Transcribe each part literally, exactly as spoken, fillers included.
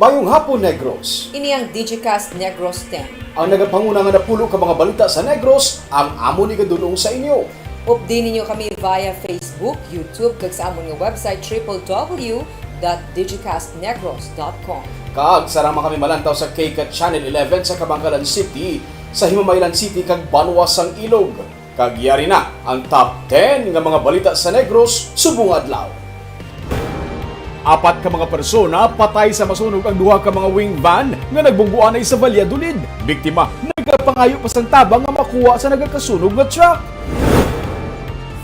Mayong hapon, Negros. Ini ang Digicast Negros ten. Ang nagapanguna nga napulo ka mga balita sa Negros, ang amon igadul-ong sa inyo. Updi ninyo kami via Facebook, YouTube, kag sa amon nga website, triple W dot digicast negros dot com. Kag sarang man kami malantaw sa K CAT Channel eleven sa Kabankalan City, sa Himamaylan City, kag Banwa sang Ilog. Kag yari na ang top ten nga mga balita sa Negros subong adlaw. Apat ka mga persona patay sa masunog ang duha ka mga wing van nga nagbungbuanay sa Valladolid. Biktima nagapangayo pa sang tabang nga makuha sa nagakasunog nga truck.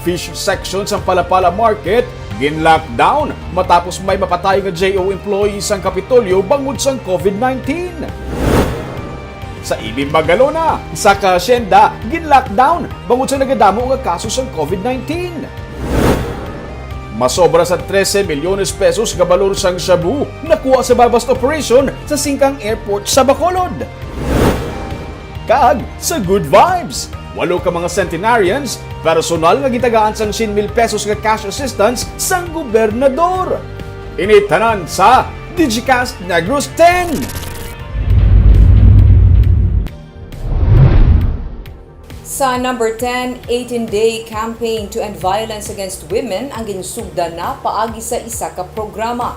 Fish section sa Palapala Market gin-lockdown matapos may mapatay nga J O employee sang Kapitolyo bangod sang COVID nineteen. Sa Ibib Magalona, sa ka-asyenda, gin-lockdown bangod sa nagadamo nga kaso sang COVID nineteen. Masobra sa trese milyones pesos nga balor sang shabu nakuha sa buy-bust operation sa Singkang Airport sa Bacolod. Kag sa Good Vibes, walo ka mga centenarians personal nga gitagaan sang syen mil pesos nga cash assistance sang gobernador. Ini tanan sa Digicast Negros ten. Sa number ten, eighteen-day campaign to end violence against women ang ginsugdan na paagi sa isa ka programa.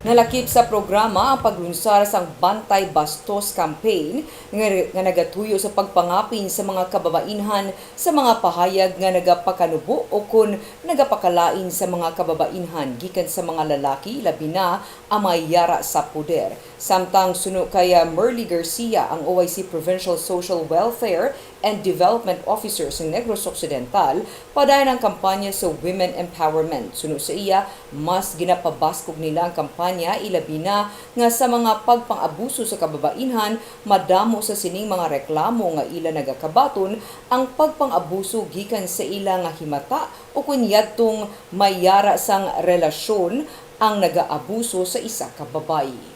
Nalakip sa programa ang paglunsar sang Bantay Bastos Campaign nga, nga nagatuyo sa pagpangapin sa mga kababainhan sa mga pahayag nga nagapakanubo o kon nagapakalain sa mga kababainhan gikan sa mga lalaki, labi na ang mga yara sa poder. Samtang suno kay, ah, Merly Garcia, ang O I C Provincial Social Welfare and Development Officer sa Negros Occidental, padayon ang kampanya sa women empowerment. Suno sa iya, mas ginapabaskog nila ang kampanya, ilabi na nga sa mga pagpang-abuso sa kababainhan, madamo sa sining mga reklamo nga ila nagakabaton ang pagpang-abuso gikan sa ila nga himata o kon yadtong may yara sang relasyon ang nagaabuso sa isa ka babayi.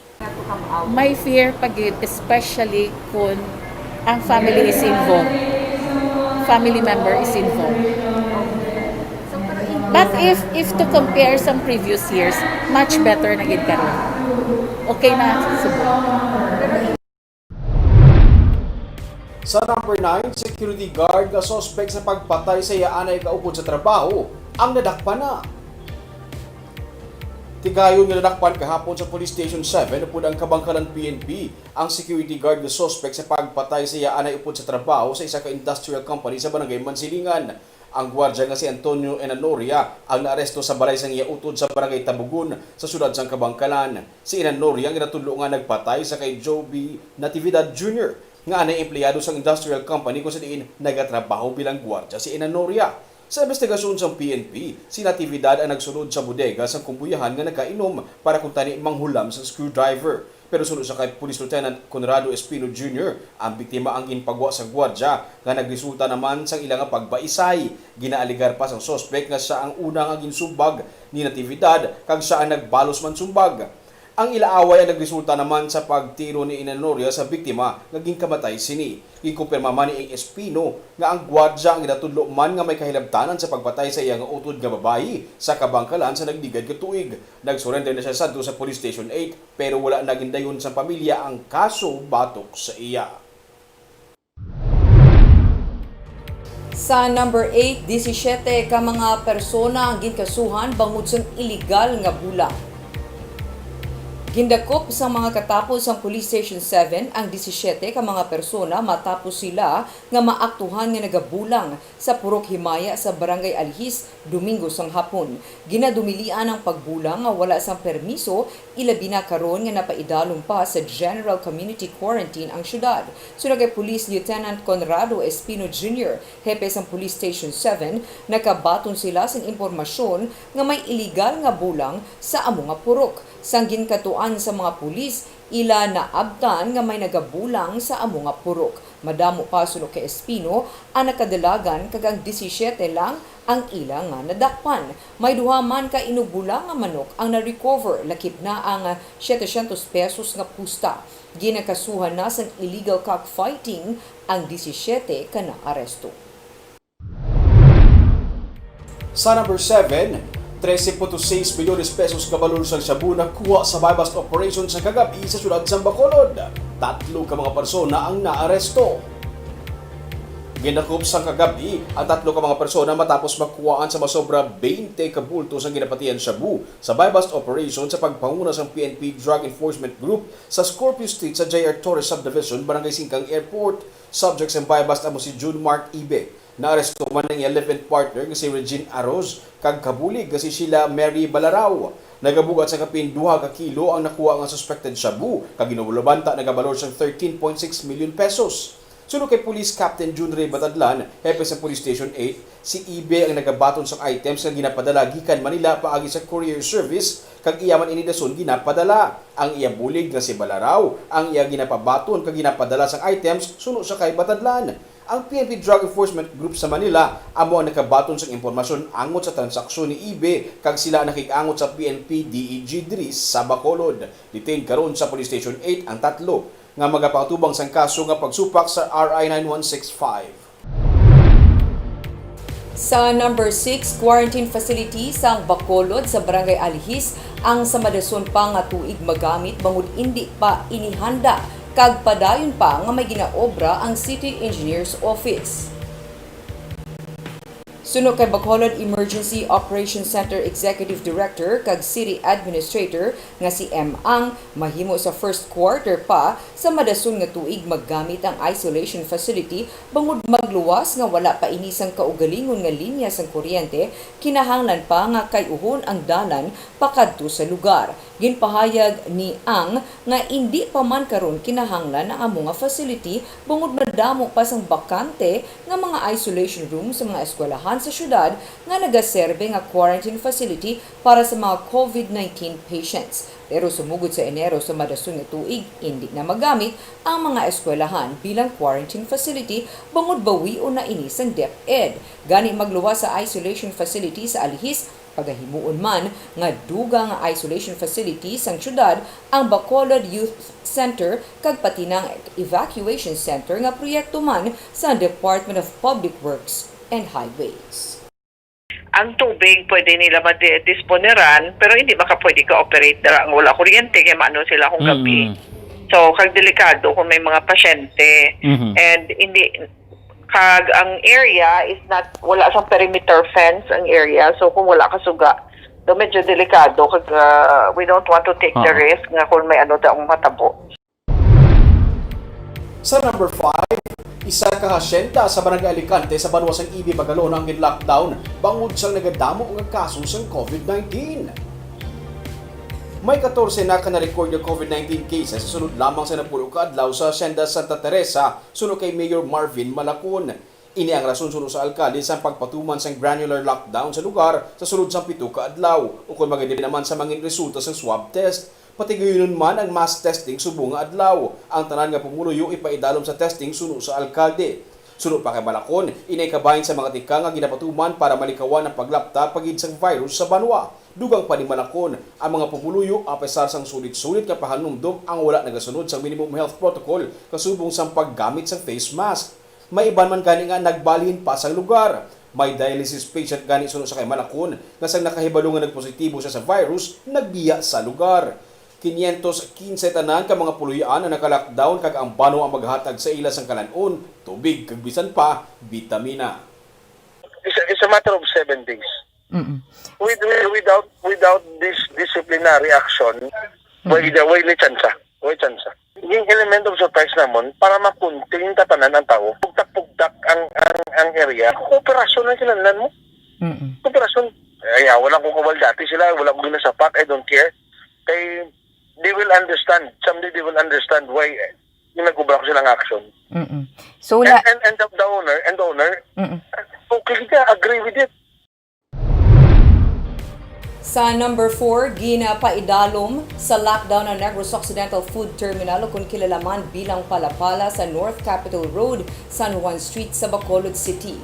My fear pa gid, especially kun ang family is involved, family member is involved. But if, if to compare some previous years, much better na gid karon. Okay na subong. Sa number nine, security guard nga suspek sa pagpatay sa iya anay nga upod sa trabaho ang nadakpan na. Tigayon nga nadakpan kahapon sa Police Station seven upod ang Kabankalan P N P ang security guard nga suspek sa pagpatay sa iya anay upod sa trabaho sa isa ka industrial company sa Barangay Mansilingan. Ang gwardya nga si Antonio Enanoria ang naaresto sa balay sang iya utod sa Barangay Tabugon sa siyudad sang Kabankalan. Si Enanoria ang ginatudlo nga nagpatay sa kay Joby Natividad Junior nga anay empleyado sang industrial company kung sa diin nagatrabaho bilang gwardya si Enanoria. Sa imbestigasyon sang P N P, si Natividad ang nagsulod sa bodega sang kumbuyahan nga nagainom para kuntani manghulam sa screwdriver. Pero suno sa kay Police Lieutenant Conrado Espino Junior, ang biktima ang ginpagwa sa gwardya nga nagresulta naman sang ila nga pagbaisay. Ginaalegar pa sang suspek nga sia ang una nga ginsumbag ni Natividad kag sia ang nagbalos man sumbag. Ang ila away ang nagresulta naman sa pagtiro ni Enanoria sa biktima nga ginkamatay sini. Ginkumpirma man ni Espino nga ang gwardya ang ginatudlo man nga may kahilabtanan sa pagpatay sa iya nga utod nga babayi sa Kabankalan sa nagligad nga tuig. Nag-surrender na siya sadto sa Police Station eight, pero wala na gindayon sang pamilya ang kaso batok sa iya. Sa number eight, disisiete ka mga persona ang ginkasuhan bangod sang iligal nga bulang. Gindakop sa mga katapos sang Police Station seven ang disisiete ka mga persona matapos sila nga maaktuhan nga nagabulang sa purok himaya sa Barangay Alhis, Domingo sang hapon. Ginadumilian ang pagbulang nga wala sang permiso, ilabi na karon nga napaidalom pa sa General Community Quarantine ang syudad. Suno kay Police Lieutenant Conrado Espino Junior, hepe sang Police Station seven, nakabaton sila sang impormasyon nga may iligal nga bulang sa amo nga purok. Sang ginkatuan sa mga pulis, ila naabtan nga may nagabulang sa amo nga purok. Madamo pa, suno kay Espino, ang nakadalagan kag ang disisiete lang ang ila nga nadakpan. May duha man ka inugbolang nga manok ang na-recover, lakip na ang setecientos pesos nga pusta. Ginakasuhan na sang illegal cockfighting ang disisiete ka naaresto. Sa number seven, Trese punto seis milyones pesos ka balor sang shabu nakuha sa buy-bust operation sa kagabi sa siyudad sang Bacolod. Tatlo ka mga persona ang naaresto. Ginakop sang kagabi ang tatlo ka mga persona matapos makuhaan sa masobra twenty ka bulto sang ginapatihan shabu sa buy-bust operation sa pagpanguna sang P N P Drug Enforcement Group sa Scorpio Street sa J R Torres Subdivision, Barangay Singkang Airport. Subject sang buy-bust amo si June Mark Ibe. Naaresto man ang iya live-in partner nga si Regine Aroz kag kabulig nga si Sheila Mary Balarao. Nagabugat sa kapin duha ka kilo ang nakuha nga suspected shabu kag ginulubanta nagabalor sang thirteen point six million pesos. Suno kay Police Captain Jun Ray Batadlan, hepe sa Police Station eight, si Ibe ang nagabaton sang items nga ginapadala gikan Manila paagi sa courier service kag iya man ini dason ginapadala. Ang iya bulig nga si Balarao ang iya ginapabaton kag ginapadala sang items suno sa kay Batadlan. Ang P N P Drug Enforcement Group sa Manila amo ang nakabaton sang impormasyon angot sa transaksyon ni Ibe kag sila nakig-angot sa P N P D E G diri sa Bacolod. Detained karon sa Police Station eight ang tatlo nga magapatubang sang kaso nga pagsupak sa R I nine one six five. Sa number six, quarantine facility sang Bacolod sa Barangay Alihis ang sa madason pa nga tuig magamit bangod indi pa ini handa kag padayon pa nga may ginaobra ang City Engineer's Office. Suno kay Bacolod Emergency Operations Center Executive Director kag City Administrator nga si M. Ang, mahimo sa first quarter pa sa madason nga tuig maggamit ang isolation facility bangod magluwas nga wala pa ini sang kaugalingon nga linya sang kuryente, kinahanglan pa nga kay-uhon ang dalan pakadto sa lugar. Ginpahayag ni Ang nga indi pa man karon kinahanglan ang amo nga facility bangod madamo pa sang bakante nga mga isolation room sa mga eskwelahan sa syudad nga nagaserbe nga quarantine facility para sa mga covid nineteen patients. Pero sumugod sa Enero sa madason nga tuig, indi na magamit ang mga eskwelahan bilang quarantine facility bangod bawion na ini sang DepEd. Gani, magluwas sa isolation facility sa Alihis, pagahimuon man nga dugang nga isolation facility sang syudad ang Bacolod Youth Center kag pati na ang evacuation center nga proyekto man sa Department of Public Works and Highways. Ang tubig, pwede nila madisponeran, pero hindi baka pwede ka-operate dira nga wala kuryente, kay maano sila kung gabi. Mm. So, kag delikado kung may mga pasyente. Mhm. And hindi, kag ang area is not, wala siyang perimeter fence ang area. So, kung wala ka suga, do medyo delikado, kag, ah, we don't want to take the Oo. risk nga kung may ano daw ang matabo. Sa number five, isa ka hasyenda sa Barangay Alicante sa banwa sang Ibi, Bagalona ang gin-lockdown bangod sang nagadamo nga kaso sang covid nineteen. May katorse na ka na-record nga covid nineteen cases sa sulod lamang sa napulo ka adlaw sa Hacienda Santa Teresa, suno kay Mayor Marvin Malacon. Ini ang rason suno sa alkalde sang pagpatuman sang granular lockdown sa lugar sa sulod sang pito ka adlaw, ukon magadi naman sa mangin resulta sang swab test. Patigayunon man ang mass testing subong nga adlaw. Ang tanan nga pumuluyo ipaidalom sa testing suno sa alkalde. Suno pa kay Malacon, inay kabahin sa mga tikang nga ginapatuman para malikawan ang paglapta pa gid sang virus sa banwa. Dugang pa ni Malacon, ang mga pumuluyo, apesar sang sulit-sulit nga pahanumdom, ang wala nagasunod sang minimum health protocol kasubong sang paggamit sang face mask. May iban man gani nga nagbalhin pa sang lugar. May dialysis patient gani suno sa kay Malacon nga sang nakahibalo nga nagpositibo siya sa virus, nagbiya sa lugar. Quinientos quince tanan ka mga puloy-an ang naka-lockdown kag ang banwa ang maghatag sa ila sang kalan-on, tubig kag bisan pa bitamina. It's a, it's a matter of seven days. Mm-mm. With, with, without without this disciplinary action, mm-hmm. Way, way, way chance. Way chance. Yung element of surprise namon para ma-contain ta tanan ang tawo. Pugtak-pugtak ang ang ang area. Kooperasyon ang kinahanglan mo. Mm-mm. Kooperasyon. Ay, ah, wala ko kawal dati sila, wala ko ginasapak, I don't care. Kay they will understand. Someday they will understand why eh, yung nag-ubra ko silang action. Mm-mm. So, and, la- and, and the, the owner, and the owner, Mm-mm. okay ka, agree with it. Sa number four, ginapaidalom sa lockdown ang Negros Occidental Food Terminal o kon kilala man bilang Palapala sa North Capitol Road, San Juan Street sa Bacolod City.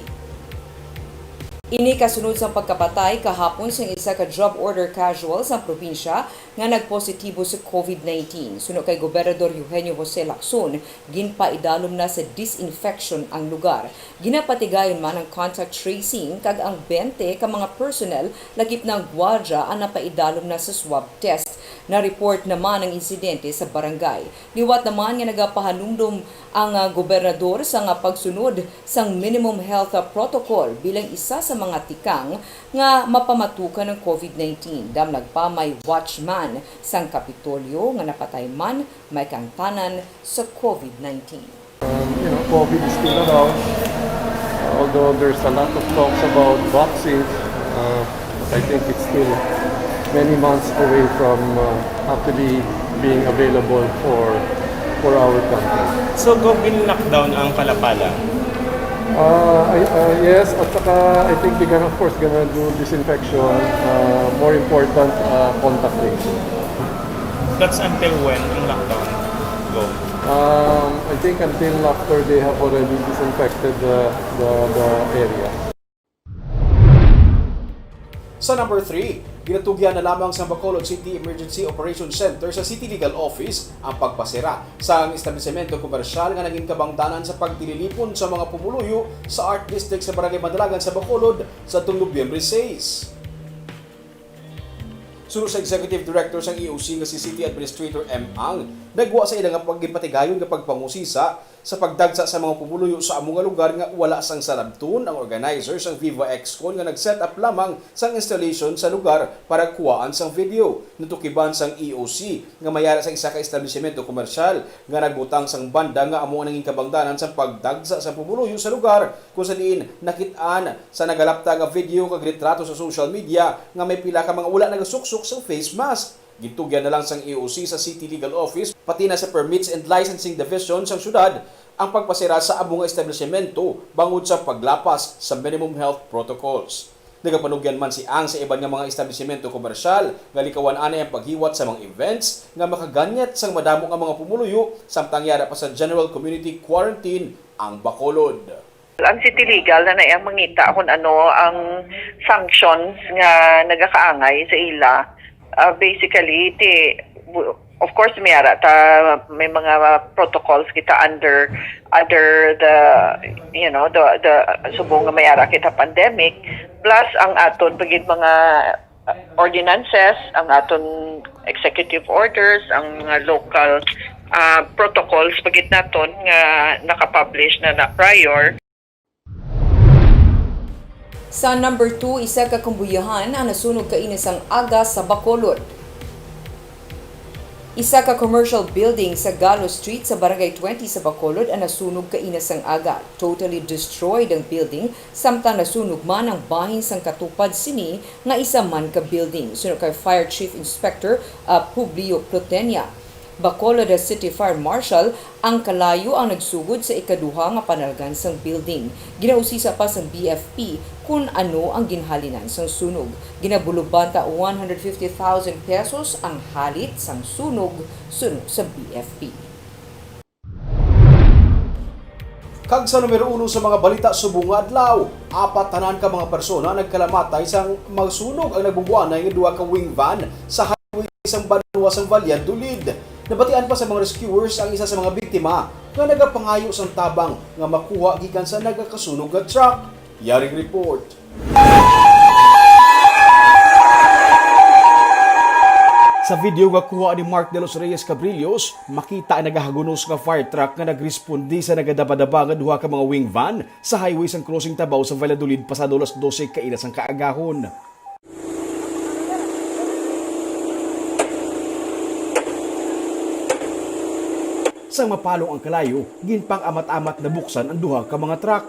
Ini kasunod sang pagkapatay kahapon sang isa ka job order casual sang probinsya nga nagpositibo sa COVID nineteen. Suno kay Gobernador Eugenio Jose Lacson, ginpaidalom na sa disinfection ang lugar. Ginapatigayon man ang contact tracing, kag ang twenty ka mga personnel, lakip na ang gwardiya, ang napaidalom na sa swab test. Na-report naman ang insidente sa barangay. Liwat naman nga nagapahanumdom ang, ah, gobernador sa nga pagsunod sang minimum health, ah, protocol bilang isa sa mga tikang nga mapamatukan ang COVID nineteen. Damlag pa, may watchman sang Kapitolyo nga napatay man may kaangtanan sa COVID nineteen. Um, you know, COVID is still around. Uh, although there's a lot of talks about vaccines, uh, I think it's still many months away from, uh, actually being available for, for our country. So, Gov, gin-lockdown ang Kalapala? Uh, I, uh, yes, at saka I think they're gonna, of course, gonna do disinfection, uh, more important, uh, contact tracing. That's until when ang lockdown, Gov? Um, I think until after they have already disinfected the, the, the area. Sa number three, ginatugyan na lamang sa Bacolod City Emergency Operations Center sa City Legal Office ang pagpasira sang establisemento komersyal nga naging kabangdanan sa pagtililipon sa mga pumuluyo sa Art District sa Barangay Madalagan sa Bacolod sa atong Nobyembre sais. Suno sa Executive Director sang E O C nga si City Administrator M. Ang, nagwa sa ila nga pagpatigayon nga pagpangusisa sa pagdagsa sa mga pumuluyo sa amo nga lugar nga wala sang sarabton ang organizer sang Viva X Con nga nag-set up lamang sang installation sa lugar para kuhaan sang video. Natukiban sang E O C nga may ara sang isa ka establisemento komersyal nga nagbutang sang banda nga amo ang nangin kabangdanan sang pagdagsa sa pumuluyo sa lugar, kung sa diin nakit-an sa nagalapta nga video kag litrato sa social media nga may pila ka mga wala nagasuksok sang face mask. Gintugyan na lang sang E O C sa City Legal Office, pati na sa Permits and Licensing Division sang syudad ang pagpasira sa amo nga establisemento bangod sa paglapas sa minimum health protocols. Nagapanugyan man si Ang sa iban nga mga establisemento komersyal nga likawan anay ang paghiwat sa mga events nga makaganyat sang madamo nga mga pumuluyo, samtang yara pa sa general community quarantine ang Bacolod. Ang City Legal na na iyang mangita kung ano ang sanctions nga nagakaangay sa ila. Ah, basically, ti, of course, may ara ta, may mga protocols kita under, under the, you know, the, the, subong nga may ara kita pandemic, plus ang aton pa gid mga ordinances, ang aton executive orders, ang mga local, ah, protocols pa gid naton nga nakapublish na na prior. Sa number two, isa ka kumbuyahan ang nasunog kaina sang aga sa Bacolod. Isa ka commercial building sa Galo Street sa Barangay twenty sa Bacolod ang nasunog kaina sang aga. Totally destroyed ang building, samtang nasunog man ang bahin sang katupad sini nga isa man ka building. Suno kay Fire Chief Inspector, ah, Publio Plutenia, Bacolod City Fire Marshal, ang kalayo ang nagsugod sa ikaduha nga panalgan sang building. Ginausisa pa sang B F P kon ano ang ginhalinan sang sunog. Ginabuloban ta one hundred fifty thousand pesos ang halit sang sunog, suno sa B F P. Kag sa numero uno sa mga balita subong nga adlaw, apat tanan ka mga persona nagkalamatay sang masunog ang nagbubuanay nga duha ka wing van sa highway sang Banwa sang Valladolid. Nabatian pa sa mga rescuers ang isa sa mga biktima nga nagapangayo sang tabang nga makuha gikan sa nagakasunog nga truck. Yaring report. Sa video nga kuha ni Mark De Los Reyes Cabrillos, makita ang nagahagunos nga fire truck nga nagresponde sa nagadabadaba nga duha ka mga wing van sa highway sang crossing Tabaw sa Valladolid pasado alas dose kaina sang kaagahon. Sang mapalong ang kalayo, ginpang-amat-amat nabuksan ang duha ka mga truck.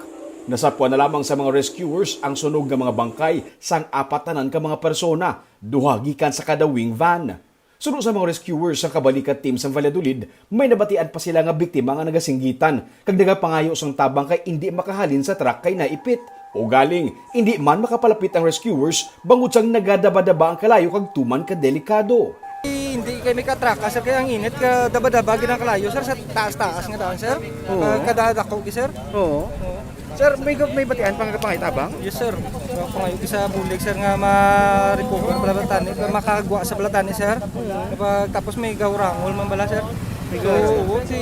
Nasapwan na lamang sa mga rescuers ang sunog nga mga bangkay sang apat tanan ka mga persona, duha gikan sa kada wing van. Suno sa mga rescuers sang Kabalikat Team sang Valladolid, may nabatian pa sila nga biktima nga nagasinggitan kag nagapangayo sang tabang kay indi makahalin sa truck kay naipit. Ugaling, indi man makapalapit ang rescuers bangod sang nagadabadaba ang kalayo kag tuman ka delikado. Hindi kami katraka, sir, kay ang init, kadabadaba gid ang kalayo, sir, sa taas-taas nga daan, sir. Oo. Ah, kadadako gid, sir. Oo. Oo. Sir, may, may batian pa nga pangitabang? Yes, sir. So, kung ayaw sa bulig, sir, nga ma-recover pala bala tani, makagwa sa bala tani, sir. Kapag, tapos may gahurangol man bala, sir. So, oo, si,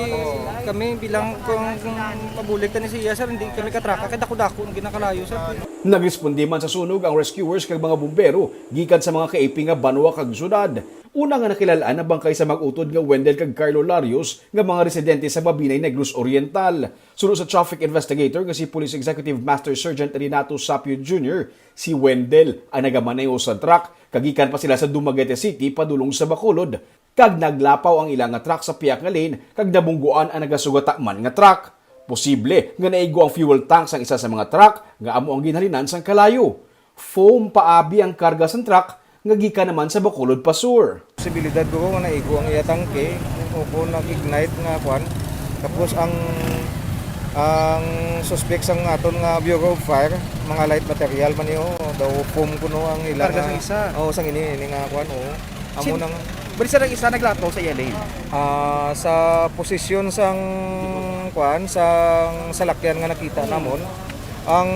kami bilang kung, kung mabulig tani siya, sir, hindi kami katraka, kay dako-dako ang ginakalayo, sir. Nagresponde man sa sunog ang rescuers kag mga bumbero gikan sa mga kaiping nga banwa kag syudad. Una nga nakilal-an ang bangkay sa mag-utod nga Wendell kag Carlo Larios nga mga residente sa Mabinay, Negros Oriental. Suno sa traffic investigator nga si Police Executive Master Sergeant Renato Sapio Junior, si Wendell ang nagamaneho sa truck kag gikan pa sila sa Dumaguete City padulong sa Bacolod, kag naglapaw ang ila nga truck sa pihak nga lane kag nabungguan ang nagasugata man nga truck. Posible nga naigo ang fuel tank sang isa sa mga truck nga amo ang ginhalinan sang kalayo. Foam paabi ang karga sang truck nga gikan naman sa Bacolod pa Sur. Posibilidad ko nga naigo ang iya tangke o kung nag-ignite nga kwan. Tapos ang, ang suspect sang aton nga Bureau of Fire, mga light material man niyo, daw foam kuno ang ila. Karga nga sang isa? Oo, sang ini, ini nga kwan, oo. Amo Sin-, nang bali, sir, ang isa naglato sa iya lane? Ah, sa posisyon sang kwan, sang salakyan nga nakita namon, ang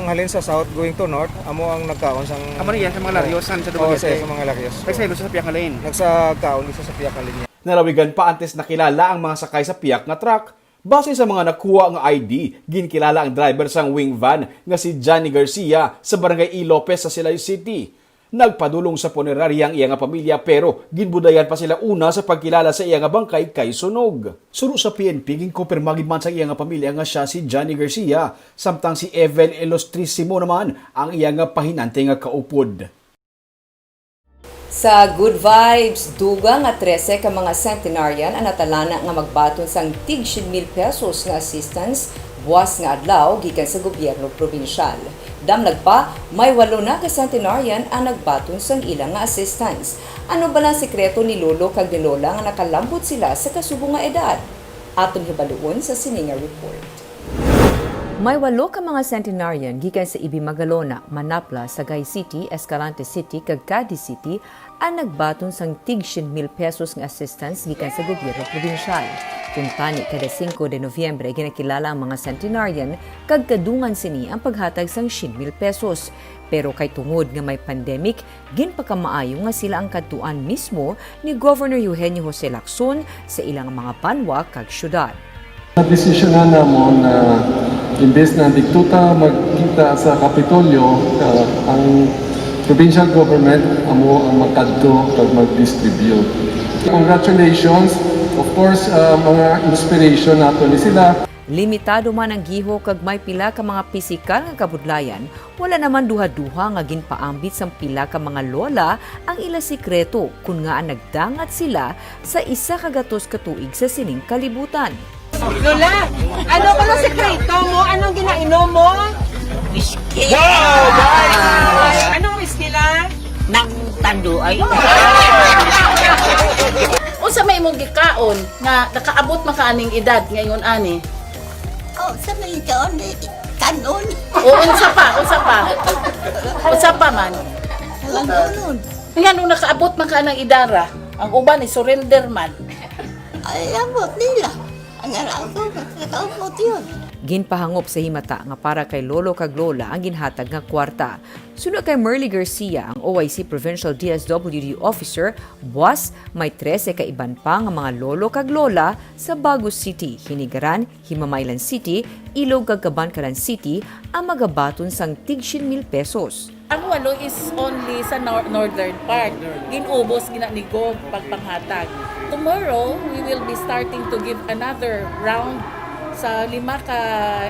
halin sa south going to north, amo ang nagkaon sang. Amo na iya, sa mga Larios, san sa Oo, Dumaguete? Sa, sa mga Larios. Nagsaylo sa piyak nga lane? Nagsagkaon isa sa piyak nga linya. Nalawigan pa antes nakilala ang mga sakay sa piyak nga truck. Base sa mga nakuha nga I D, ginkilala ang driver sang wing van nga si Johnny Garcia sa barangay E. Lopez sa Silay City. Nagpadulong sa punerarya ang iya nga pamilya, pero ginbudayan pa sila una sa pagkilala sa iya nga bangkay kay sunog. Suno sa P N P, ginkumpirma gid man sa iya nga pamilya nga sia si Johnny Garcia, samtang si Evel Ilustrisimo naman ang iya nga pahinante nga kaupod. Sa Good Vibes, dugang nga trese ka mga centenarian ang natalana nga magbaton sang tig syen mil pesos nga assistance buas nga adlaw gikan sa gobyerno probinsyal. Damlag pa, may walo na ka centenarian ang nagbaton sang ila nga assistance. Ano bala ang sekreto ni Lolo kag ni Lola nga nakalambot sila sa kasubo nga edad? Aton hibaluon sa sini nga report. May walo ka mga centenarian gikan sa Ibis, Magalona, Manapla, Sagay City, Escalante City, kag Cadiz City ang nagbaton sang tig syen mil pesos nga assistance gikan sa gobyerno probinsyal. Kuntani, kada singko de Nobyembre ginakilala ang mga centenarian kag kadungan sini ang paghatag sang syen mil pesos. Pero kay tungod nga may pandemic, ginpakamaayo nga sila ang kadtuan mismo ni Governor Eugenio Jose Lacson sa ilang mga banwa kag syudad. Desisyonan namon na imbes na didto ta magkita sa Kapitolyo, ah, ang provincial government amo ang magkadto kag mag-distribute. Congratulations. Of course, ah, mga inspiration nato ni sila. Limitado man ang giho kag may pila ka mga pisikal nga kabudlayan, wala naman duha-duha nga ginpaambit sang pila ka mga lola ang ila sikreto, kon ngaa nagdangat sila sa isa ka gatos ka tuig sa sining kalibutan. Lola, ano kuno sikreto mo? Anong ginainom mo? Whisky. Wow! Anong whisky, la? Nang tanduay. Unsa may imong gikaon nga nakaabot man ka aning edad nga ingon ani? Oh, sa may kaon, eh, kanon. O, unsa pa? Unsa pa? Unsa pa man? Walang kanon. Ngano nakaabot man ka anang edad ra? Ang uban ni surrender man. Ay, abot nila. Ang ako, nakaabot yun. Ginpahangop sa himata nga para kay lolo kag lola ang ginhatag nga kwarta. Suno kay Merly Garcia, ang O I C Provincial D S W D officer, buas may trese ka iban pa nga mga lolo kag lola sa Bago City, Hinigaran, Himamaylan City, Ilog kag Kabankalan City ang magabaton sang tig syen mil pesos. Ang walo is only sa nor-, northern part. Gin-ubos gina ni Gov pagpanghatag. Tomorrow, we will be starting to give another round sa lima ka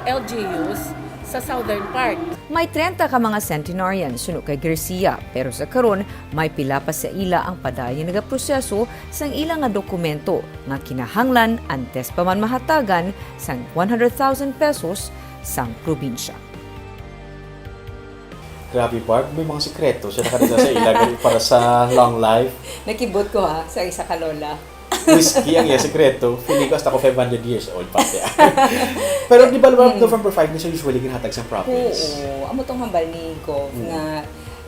L G Us sa southern part. May treinta ka mga centenarian suno kay Garcia, pero sa karon may pila pa sa ila ang padayon nagaproseso sang ila nga dokumento nga kinahanglan antes pa man mahatagan sang one hundred thousand pesos sang probinsya. Grabe, Barb, may mga sikreto siya nakadala sa ila para sa long life. Nakibot ko, ha, sa isa ka lola. Whiskey ang iya sikreto. Feeling ko hasta ko five hundred years old pa siya. Pero di ba, Barb, Mm. November five ni siya usually ginhatag sa province? Oo, amo tong hambal ni Gov Mm. nga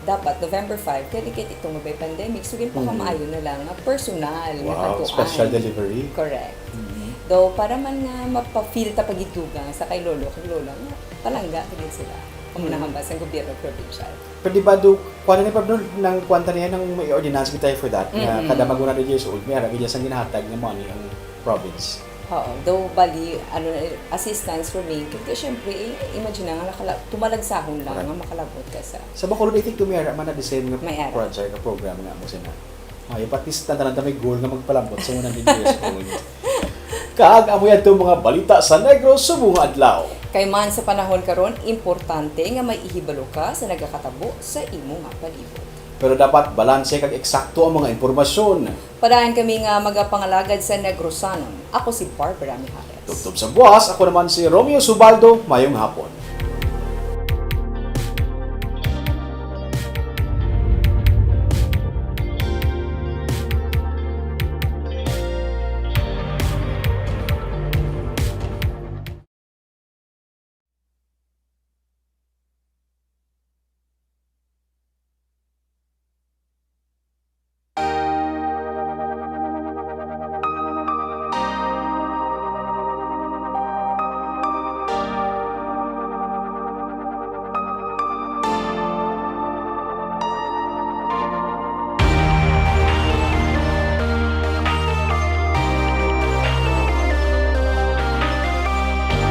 dapat November five, kay dikit ito nga may pandemic, so ginpakamaayo Mm. na lang nga personal nga Wow, katuan. Special delivery. Correct. Mm. So, para man nga mapa-feel ta pagidtugan sa kay lolo, kay lola, nga palangga ta gid sila. Kung Mm. nahambas ang gobyerno provincial. Pero di ba do, kuwan na ni Pablo, nang kuwan ta niya, nang may ordinance kita for that, nga Mm-mm. kada mag one hundred years old, may ara gid sang ginahatag nga money ang province. Oo, though bali, ano, assistance for me, kaya syempre, eh, imagine na nga, nakala, tumalagsahon lang Correct. nga makalabot ka sa Sa Bacolod, I think, may ara man na the same nga May ara. project, nga program nga mo sina. Ay, pati sa tanan ta may goal nga magpalambot sa one hundred years old. Kag amo yadto mga balita sa Negros subong nga adlaw. Kay man sa panahon karon, importante nga may ihibalo ka sa nagakatabo sa imo nga palibot. Pero dapat balanse kag eksakto ang mga impormasyon. Padayon kami nga magapangalagad sa Negrosanon. Ako si Barbara Mijares. Tubtob sa buwas, ako naman si Romeo Subaldo. Mayong hapon.